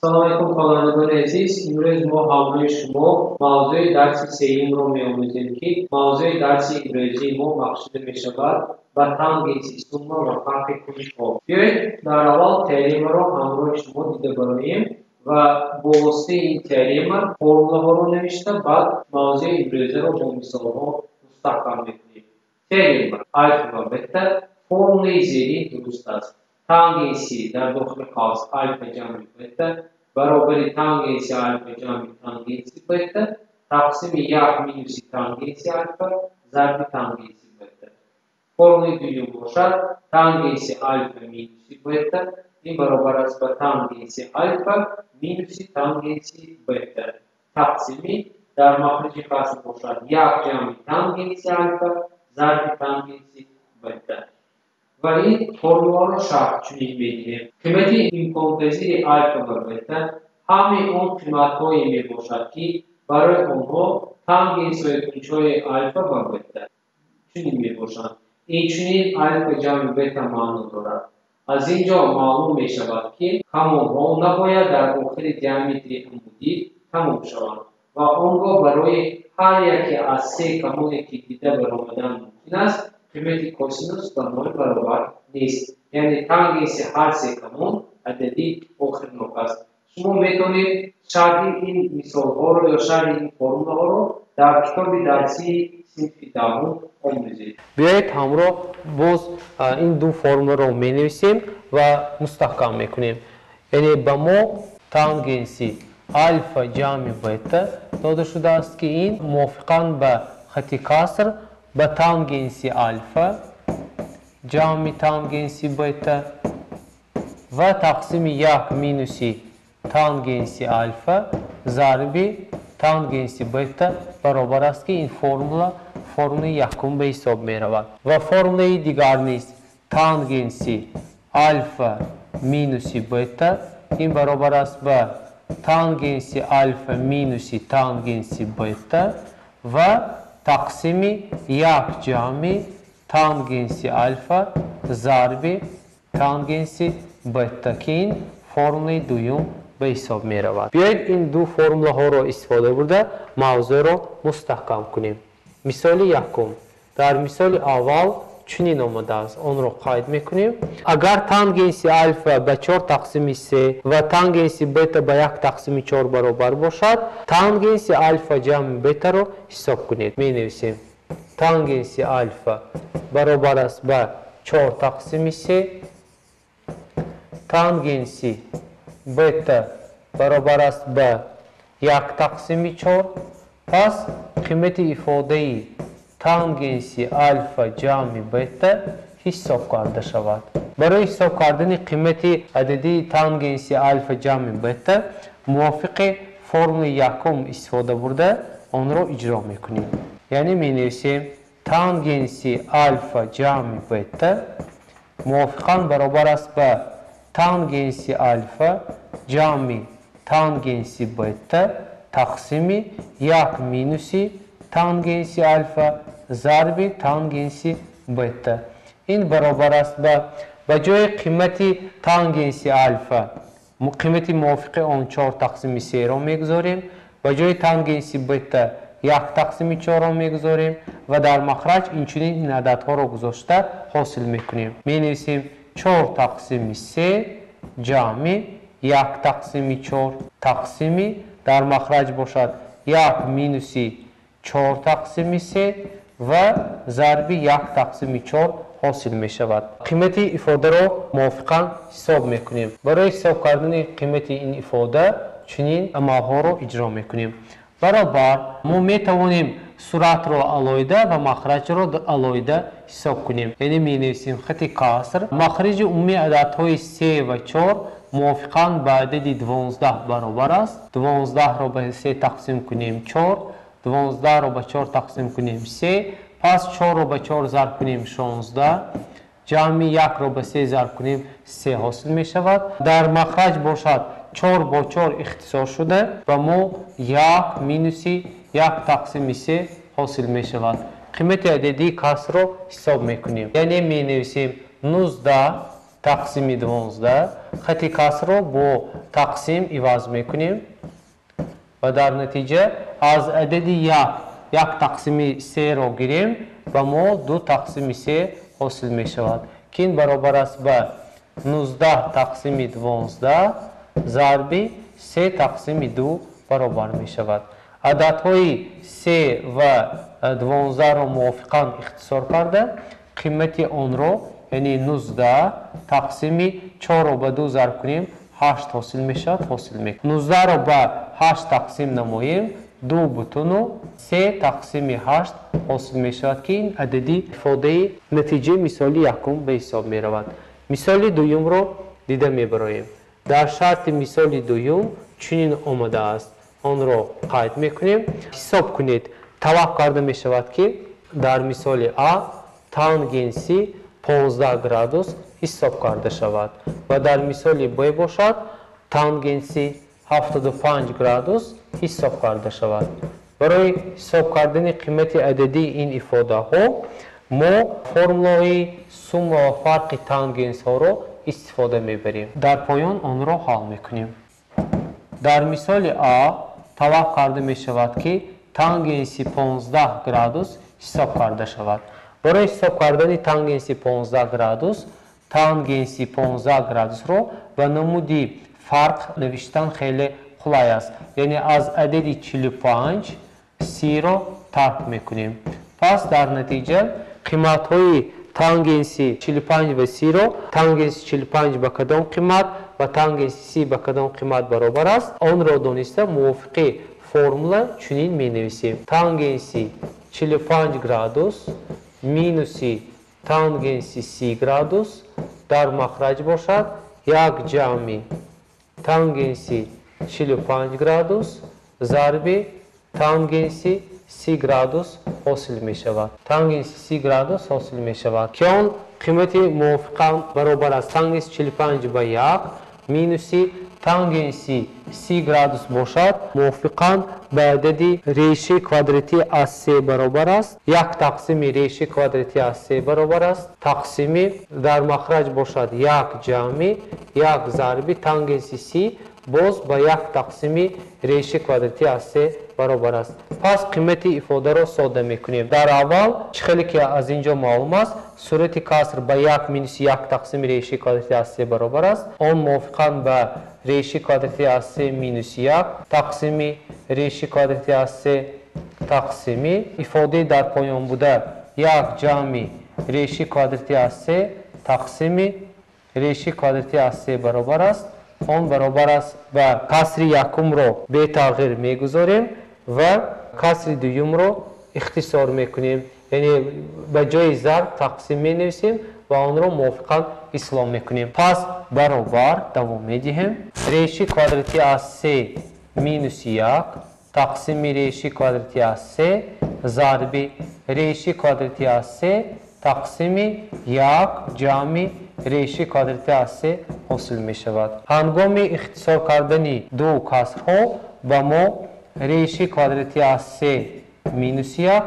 Салом алейкум, хонандагони азиз. Имрӯз мо ҳамроҳи шумо мавзӯи дарси сеюмро меомӯзем, ки мавзӯи дарси имрӯзии мо бахшида мешавад ба тангенси сумма ва фарқи кунҷҳо. Биёед, дар аввал теоремаро ҳамроҳи шумо дида бароем ва бо воситаи ин теорема формулаҳоро навишта, баъд мавзӯи имрӯзаро бо мисолҳо мустаҳкам мекунем. Теорема: алфа ва бета формулаи зерин дуруст аст. Тангенси дар дохили қавс алфа ҷамъи бета баробари тангенси алфа ҷамъи тангенси бета тақсими як минуси тангенси алфа зарби тангенси бета. Формулаи дуюм бошад: тангенси алфа минуси бета ин баробар аст ба тангенси алфа минуси тангенси бета тақсими дар махраҷи каср бошад як ҷамъи тангенси алфа зарби тангенси бета. Ва ин формуларо шарҳ чунин медиҳем: қимати имконпазири алфа ва бета ҳамаи он қиматҳое мебошад, ки барои онҳо тангенсҳои кунҷҳои алфа ва бета чунин мебошанд. Инчунин алфа ҷамъи бета маъно дорад. Аз ин ҷо маълум мешавад, ки камонҳо набояд дар охири диаметри амудӣ тамом шаванд ва он гоҳ барои ҳар яке аз се камоне, ки дида баромадан мумкин аст, қимати косинус ба нол баробар нест, яъне тангенси ҳар се камон адади охирнок аст. Шумо метавонед шарҳи ин мисолҳоро ё шарҳи ин формулаҳоро дар китоби дарсии синфи 10 омӯзед. Биёед, ҳамроҳ боз ин ду формуларо менависем ва мустаҳкам мекунем. Яъне ба мо тангенси алфа ҷамъи бета дода шудааст, ки ин мувофиқан ба хати каср ба тангенси алфа ҷамъи тангенси бета ва тақсими як минуси тангенси алфа зарби тангенси бета баробар аст, ки ин формула формулаи якум ба ҳисоб меравад. Ва формулаи дигар низ: тангенси алфа минуси бета ин баробар аст ба тангенси алфа минуси тангенси бета ва тақсими як ҷамъи тангенси алфа зарби тангенси бета, ки ин формулаи дуюм ба ҳисоб меравад. Биёед, ин ду формулаҳоро истифода бурда, мавзӯъро мустаҳкам кунем. Мисоли якум. Дар мисоли аввал чунин омадааст, онро қайд мекунем: агар тангенси алфа ба 4 тақсими 3 ва тангенси бета ба 1 тақсими 4 баробар бошад, тангенси алфа ҷамъи бетаро ҳисоб кунед. Менависем: тангенси алфа баробар аст ба 4 тақсими 3, тангенси бета баробар аст ба 1 тақсими 4. Пас қимати ифодаи тангенси алфа ҷамъи бета ҳисоб карда шавад. Барои ҳисоб кардани қимати ададии тангенси алфа ҷамъи бета мувофиқи формулаи якум истифода бурда, онро иҷро мекунем. Яъне менависем: тангенси алфа ҷамъи бета мувофиқан баробар аст ба тангенси алфа ҷамъи тангенси бета тақсими як минуси тангенси алфа зарби тангенси бета. Ин баробар аст ба ҷои қимати тангенси алфа қимати мувофиқи он 4 тақсими 3-ро мегузорем, ба ҷои тангенси бета 1 тақсими 4-ро мегузорем ва дар махраҷ инчунин ин ададҳоро гузошта ҳосил мекунем. Менависем: 4 тақсими 3 ҷамъи 1 тақсими 4 тақсими дар махраҷ бошад 1 минуси 4 тақсими 3 ва зарби 1 тақсими 4 ҳосил мешавад. Қимати ифодаро мувофиқан ҳисоб мекунем. Барои ҳисоб кардани қимати ин ифода чунин амалҳоро иҷро мекунем. Баробар, мо метавонем суратро алоҳида ва махраҷро алоҳида ҳисоб кунем. Яъне менависем: хати каср, махраҷи умумии ададҳои 3 ва 4 мувофиқан ба адади 12 баробар аст. 12-ро ба 3 тақсим кунем, 4, 12-ро ба 4 тақсим кунем, 3. Пас 4-ро ба 4 зарб кунем, 16, ҷамъи 1-ро ба 3 зарб кунем, 3 ҳосил мешавад. Дар махраҷ бошад 4 бо 4 ихтисор шуда, ба мо 1 минуси 1 тақсими 3 ҳосил мешавад. Қимати ададии касрро ҳисоб мекунем. Яъне менависем: 19. тақсими 12. Хати касрро бо тақсим иваз мекунем ва дар натиҷа аз адади 1 тақсими 3-ро гирем ва мо 2 тақсими 3 ҳосил мешавад, ки ин баробар аст ба 19 тақсими 12 зарби 3 тақсими 2 баробар мешавад. Ададҳои 3 ва 12-ро мувофиқан ихтисор карда, қимати онро, яъне 19 тақсими 4-ро ба 2 зарб кунем, 8 ҳосил мешавад, ҳосил мекунем. 19-ро ба 8 тақсим намоем, 2,3 тақсими 8 ҳосил мешавад, ки ин адади ифодаи натиҷаи мисоли якум ба ҳисоб меравад. Мисоли дуюмро дида мебароем. Дар шарти мисоли дуюм чунин омадааст. Онро қайд мекунем. Ҳисоб кунед. Талаб карда мешавад, ки дар мисоли А тангенси 15 градус ҳисоб карда шавад ва дар мисоли Б бошад тангенси 75 градус ҳисоб карда шавад. Барои ҳисоб кардани қимати ададии ин ифодаҳо мо формулаи сумма ва фарқи тангенсҳоро истифода мебарем. Дар поён онро ҳал мекунем. Дар мисоли А талаб карда мешавад, ки тангенси 15 градус ҳисоб карда шавад. Барои ҳисоб кардани тангенси 15 градус, тангенси 15 градусро ба намуди фарқ навиштан хеле қулай аст. Яъне аз адади 45 30-ро тарк мекунем. Пас дар натиҷа қиматҳои тангенси 45 ва 30-ро, тангенси 45 ба кадом қимат ва тангенси 30 ба кадом қимат баробар аст, онро дониста мувофиқи формула чунин менависем. Тангенси 45 градус минуси тангенси 30 градус дар махраҷ бошад як ҷамъи тангенси 45 градус зарби тангенси 30 градус ҳосил мешавад. Тангенси 30 градус ҳосил мешавад, ки он қимати мувофиқан баробар аст тангенси 45 ба 1 минуси тангенси 30 градус бошад, мувофиқан ба адади решаи квадратӣ аз 3 баробар аст, 1 тақсими решаи квадратӣ аз 3 баробар аст, тақсими дар махраҷ бошад 1 ҷамъи 1 зарби тангенси 30 боз ба 1 тақсими решаи квадратӣ аз 3 баробар аст. Пас қимати ифодаро сода мекунем. Дар аввал, чӣ хеле ки аз ин ҷо маълум аст, сурати каср ба 1 минуси 1 тақсими решаи квадратӣ аз 3 баробар аст. Он мувофиқан ба решаи квадратӣ аз 3 минуси 1 тақсими решаи квадратӣ аз 3 тақсими ифодаи дар поён буда 1 ҷамъи решаи квадратӣ аз 3 тақсими решаи квадратӣ аз 3 баробар аст. Он баробар аст ба касри якумро бетағйир мегузорем ва касри дуюмро ихтисор мекунем. Яъне ба ҷои зарб тақсим менависем ва онро мувофиқан ислом мекунем. Пас баробар давом медиҳем. Решаи квадратӣ аз 3 минуси 1 тақсими решаи квадратӣ аз 3 зарби решаи квадратӣ аз 3 тақсими 1 ҷамъи решаи квадратӣ аз 3 ҳосил мешавад. Ҳангоми ихтисор кардани ду касрҳо ба мо решаи квадратӣ аз 3 минуси 1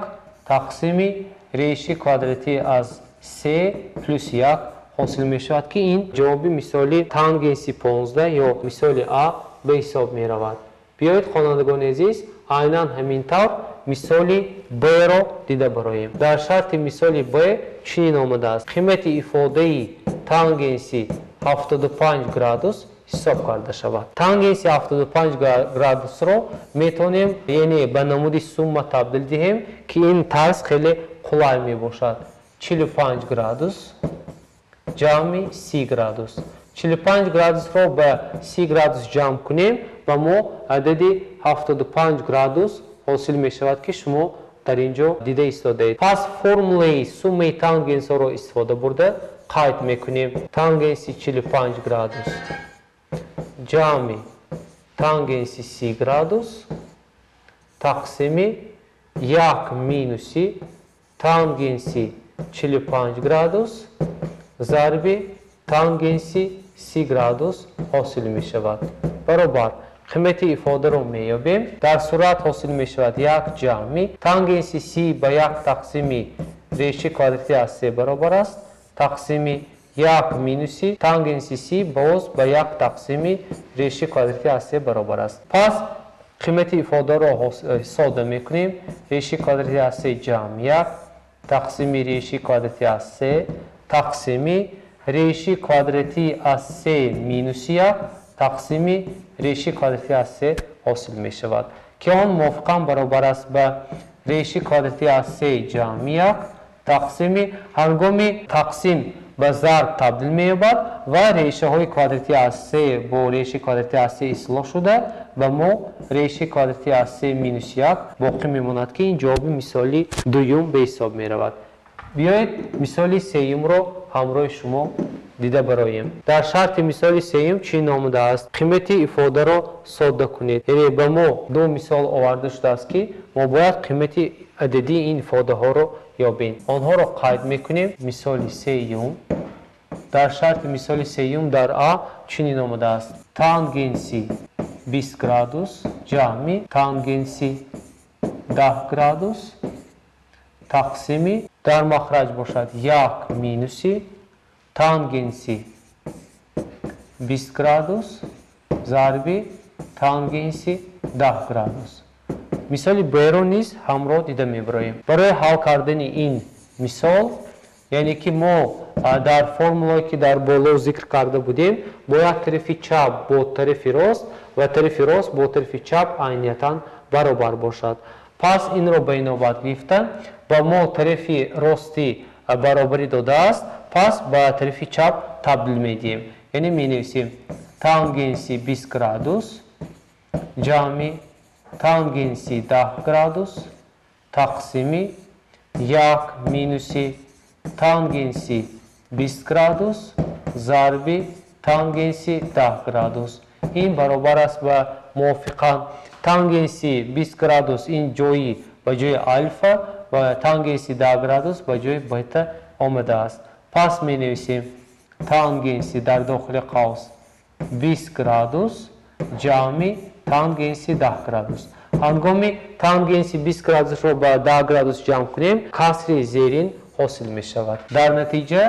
тақсими решаи квадратӣ аз 3 плюс 1 ҳосил мешавад, ки ин ҷавоби мисоли тангенси 15 ё мисоли А ба ҳисоб меравад. Биёед, хонандагони азиз, айнан ҳамин тавр мисоли Б-ро дида бароем. Дар шарти мисоли Б чунин омадааст. Қимати ифодаи тангенси 75 градус ҳисоб карда шавад. Тангенси 75 градусро метавонем, яъне ба намуди сумма табдил диҳем, ки ин тарз хеле қулай мебошад. 45 градус ҷамъи 30 градус. 45 градусро ба 30 градус ҷамъ кунем ва мо адади 75 градус ҳосил мешавад, ки шумо дар ин ҷо дида истодаед. Пас формулаи суммаи тангенсҳоро истифода бурда қайд мекунем. Тангенси 45 градус ҷамъи тангенси 30 градус тақсими 1 минуси тангенси 45 градус зарби тангенси 30 градус ҳосил мешавад. Баробар қимати ифодаро меёбем. Дар сурат ҳосил мешавад 1 ҷамъи тангенси 30 ба 1 тақсими решаи квадратӣ аз 3 баробар аст, тақсими як минуси тангенси си боз ба як тақсими реши квадрати аз се баробар аст. Пас қимати ифодаро сода мекунем. Реши квадрати аз се ҷамъ як тақсими реши квадрати аз се тақсими реши квадрати аз се минуси як тақсими реши квадрати аз се ҳосил мешавад, ки он мувофиқан баробар аст ба реши квадрати аз се ҷамъ як тақсими ҳангоми тақсим ба зарб табдил меёбад ва решаҳои квадрати аз се бо реши квадрати аз се ислоҳ шуда ба мо реши квадрати аз се минус як боқӣ мемонад, ки ин ҷавоби мисоли дуюм ба ҳисоб меравад. Биёед мисоли сеюмро ҳамроҳи шумо дида бароем. Дар шарти мисоли сеюм чӣ номудааст? Қимати ифодаро содда кунед. Яъне ба мо ду мисол оварда шудааст, ки мо бояд қимати ададии ин ифодаҳоро ёбем. Онҳоро қайд мекунем. Мисоли сеюм. Дар шарти мисоли сеюм дар А чунин омадааст: тангенси 20 градус ҷамъи тангенси 10 градус тақсими дар махраҷ бошад як минуси тангенси 20 градус зарби тангенси 10 градус. Мисоли Б-ро низ ҳамроҳ дида мебароем. Барои ҳал кардани ин мисол, яъне ки мо дар формулае ки дар боло зикр карда будем, бояд тарафи чап бо тарафи рост ва тарафи рост бо тарафи чап айниятан баробар бошад. Пас инро ба инобат гирифта ба мо тарафи рости баробарӣ додааст, пас ба тарафи чап табдил медиҳем. Яъне менависем тангенси 20 градус ҷамъи тангенси 10 градус тақсими як минуси тангенси 20 градус зарби тангенси 10 градус. Ин баробар аст ба мувофиқан тангенси 20 градус ин ҷои ба ҷои алфа ва тангенси 10 градус ба ҷои бета омадааст. Пас менависем тангенси дар дохили қавс 20 градус ҷамъи тангенси 10 градус. Ҳангоми тангенси 20 градусро ба 10 градус ҷамъ кунем, касри зерин ҳосил мешавад. Дар натиҷа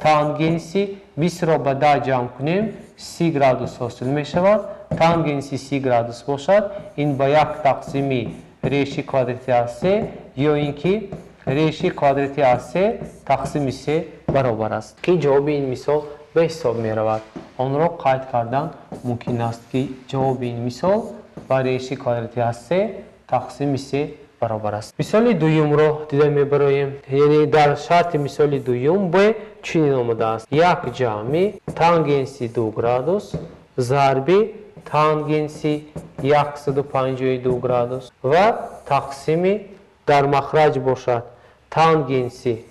тангенси 20-ро ба 10 ҷамъ кунем, 30 градус ҳосил мешавад. Тангенси 30 градус бошад, ин ба як тақсими реши квадрати аз се ё ин ки реши квадрати аз се тақсими се баробар аст, ки ҷавоби ин мисол ба ҳисоб меравад. Онро қайд кардан мумкин аст, ки ҷавоби ин мисол ба реши квадрати аз се тақсими се баробар аст. Мисоли дуюмро дида мебароем. Яъне дар шарти мисоли дуюм Б чунин омадааст: як ҷамъи тангенси 2 градус зарби тангенси 152 градус ва тақсими дар махраҷ бошад тангенси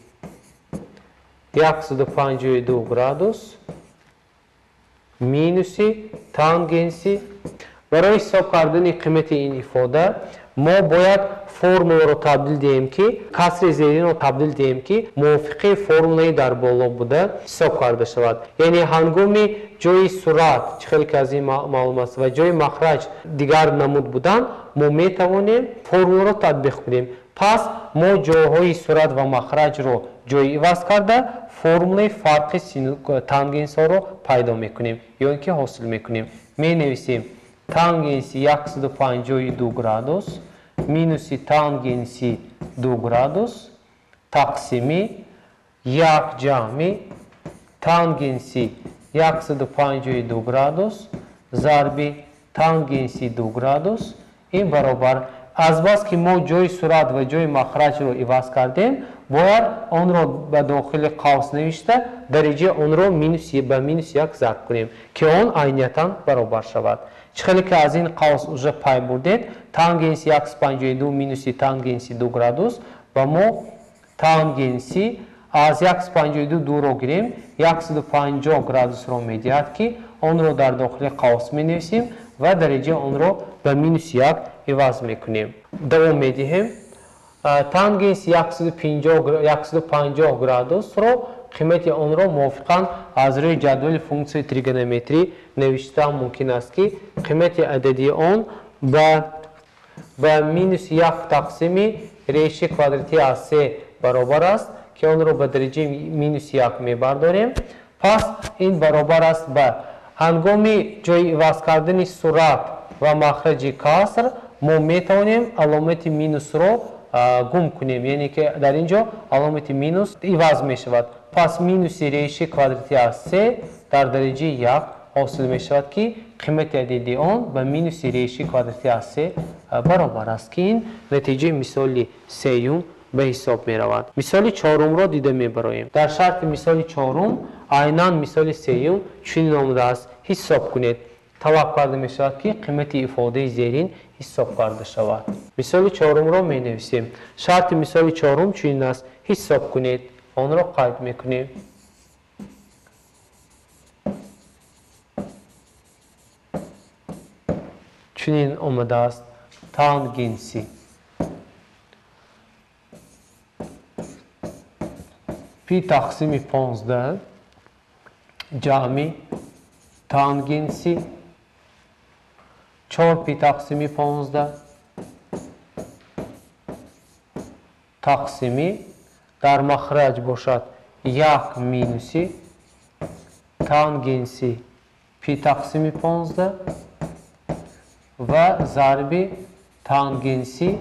152 градус минуси тангенси. Барои ҳисоб кардани қимати ин ифода мо бояд формуларо табдил диҳем, ки касри зеринро табдил диҳем, ки мувофиқи формулаи дар боло буда ҳисоб карда шавад. Яъне ҳангоми ҷои сурат, чӣ хеле ки аз ин маълум аст, ва ҷои махраҷ дигар намуд будан, мо метавонем формуларо татбиқ кунем. Пас мо ҷойҳои сурат ва махраҷро ҷои иваз карда формулаи фарқи тангенсҳоро пайдо мекунем ё ин ки ҳосил мекунем. Менависем тангенси 152 градус минуси тангенси 2 градус тақсими як ҷамъи тангенси 152 градус зарби тангенси 2 градус. Ин баробар азбаски мо ҷои сурат ва ҷои махраҷро иваз кардем, бояд онро ба дохили қавс навишта дараҷаи онро ба минус як зарб кунем, ки он айниятан баробар шавад. Чӣ хеле ки аз ин қавс уже пай бурдед, тангенси 152 минуси тангенси 2 градус ба мо тангенси аз 152 дуро гирем, 150 градусро медиҳад, ки онро дар дохили қавс менависем ва дараҷаи онро ба минус як иваз мекунем. Давом медиҳем. Тангенси 150 градусро қимати онро мувофиқан аз рӯи ҷадвали функсияи тригонометрӣ навишта мумкин аст, ки қимати ададии он ба минус як тақсими реши квадрати аз се баробар аст, ки онро ба дараҷаи минус як мебардорем. Пас ин баробар аст ба ҳангоми ҷои иваз кардани сурат ва махраҷи каср мо метавонем аломати минусро гум кунем, яъне ки дар ин ҷо аломати минус иваз мешавад. Пас минуси реши квадрати аз се дар дараҷаи як ҳосил мешавад, ки қимати ададии он ба минуси реши квадрати аз се баробар аст, ки ин натиҷаи мисоли сеюм ба ҳисоб меравад. Мисоли чорумро дида мебароем. Дар шарти мисоли чорум айнан мисоли сеюм чунин омадааст: ҳисоб кунед. Талаб карда мешавад, ки қимати ифодаи зерин ҳисоб карда шавад. Мисоли чорумро менависем. Шарти мисоли чорум чунин аст: ҳисоб кунед. Онро қайд мекунем. Чунин омадааст: тангенси пи тақсими 15 ҷамъи тангенси 4 пи тақсими 15 тақсими дар махраҷ бошад 1 минуси тангенси пи тақсими 15 ва зарби тангенси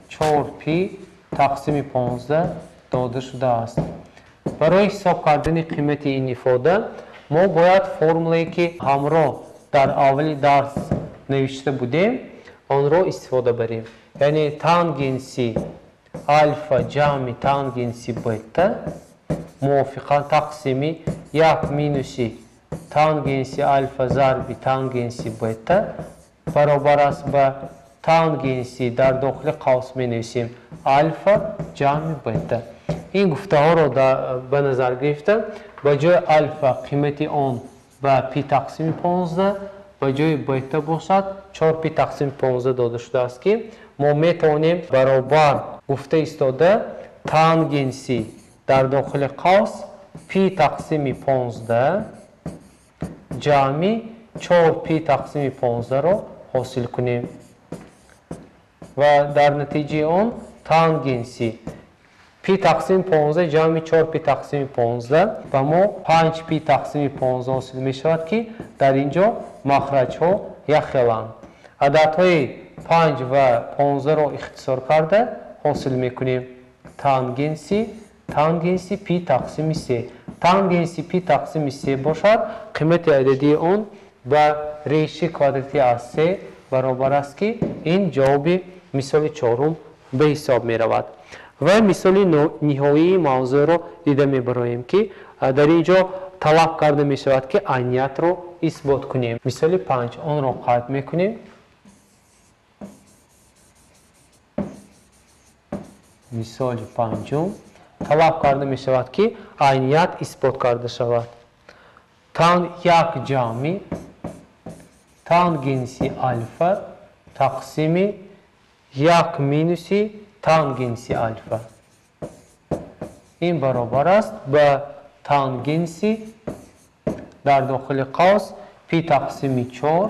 4 пи тақсими 15 дода шудааст. Барои ҳисоб кардани қимати ин ифода мо бояд формулае, ки ҳамроҳ дар аввали дарс навишта будем, онро истифода барем. Яъне тангенси алфа ҷамъи тангенси бета мувофиқан тақсими 1 минуси тангенси алфа зарби тангенси бета баробар аст ба тангенси дар дохили қавс менависем алфа ҷамъи бета. Ин гуфтаҳоро ба назар гирифта ба ҷои алфа қимати он ба пи тақсими 15, ба ҷои бета бошад 4 пи тақсими 15 дода шудааст, ки мо метавонем баробар гуфта истода тангенси дар дохили қавс пи тақсими 15 ҷамъи 4 пи тақсими 15-ро ҳосил кунем ва дар натиҷаи он тангенси пи тақсими 15 ҷамъи 4 пи тақсими 15 ба мо 5 пи тақсими 15 ҳосил мешавад, ки дар ин ҷо махраҷҳо якхеланд. Ададҳои 5 ва 15-ро ихтисор карда ҳосил мекунем тангенси пи тақсими 3. Тангенси пи тақсими 3 бошад, қимати ададии он ба реши квадрати аз 3 баробар аст, ки ин ҷавоби мисоли чорум ба ҳисоб меравад. Ва мисоли ниҳоии мавзӯъро дида мебароем, ки дар ин ҷо талаб карда мешавад, ки айниятро исбот кунем. Мисоли 5 онро қайд мекунем. Мисоли панҷум талаб карда мешавад, ки айният исбот карда шавад. Тан як ҷамъи тангенси алфа тақсими 1 минуси тангенси алфа. Ин баробар аст ба тангенси дар дохили қавс пи тақсими 4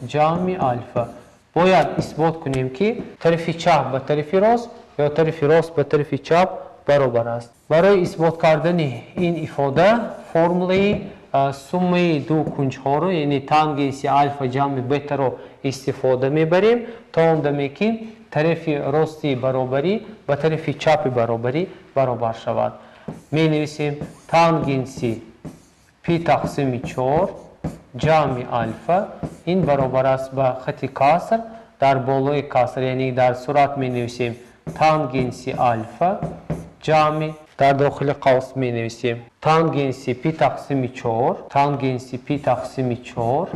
ҷамъи алфа. Бояд исбот кунем, ки тарафи чап ба тарафи рост ё тарафи рост ба тарафи чап баробар аст. Барои исбот кардани ин ифода формулаи суммаи ду кунҷҳоро, яъне тангенси алфа ҷамъи бетаро истифода мебарем, то он даме ки тарафи рости баробарӣ ба тарафи чапи баробарӣ баробар шавад. Менависем тангенси пи тақсими 4 ҷамъи алфа ин баробар аст ба хати каср, дар болои каср, яъне дар сурат менависем тангенси алфа ҷамъи дар дохили қавс менависем тангенси пи тақсими 4, тангенси пи тақсими 4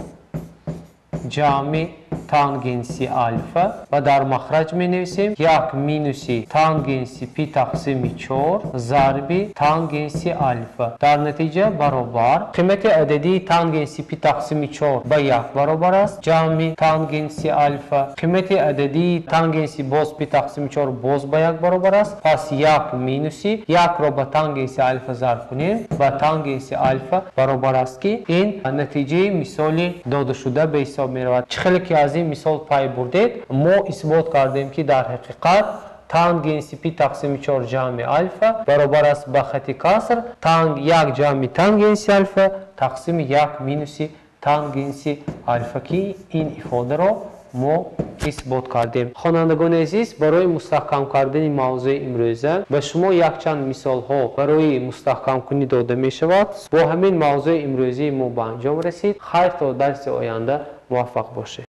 ҷамъи тангенси алфа ва дар махраҷ менависем 1 минуси тангенси пи тақсими 4 зарби тангенси алфа. Дар натиҷа баробар қимати ададии тангенси пи тақсими 4 ба 1 баробар аст ҷамъи тангенси алфа. Қимати ададии тангенси боз пи тақсими 4 боз ба 1 баробар аст. Пас 1 минуси 1-ро ба тангенси алфа зарб кунем ба тангенси алфа баробар аст, ки ин натиҷаи мисоли додашуда ба ҳисоб меравад. Чӣ хеле ки аз ин мисол пай бурдед, мо исбот кардем, ки дар ҳақиқат Тангенси пи тақсими 4 ҷамъи алфа баробар аст ба хати каср як ҷамъи тангенси алфа тақсими як минуси тангенси алфа, ки ин ифодаро мо исбот кардем. Хонандагони азиз, барои мустаҳкам кардани мавзӯи имрӯза ба шумо якчанд мисолҳо барои мустаҳкамкунӣ дода мешавад. Бо ҳамин мавзӯи имрӯзии мо ба анҷом расид. Хайр, то дарси оянда муваффақ бошед.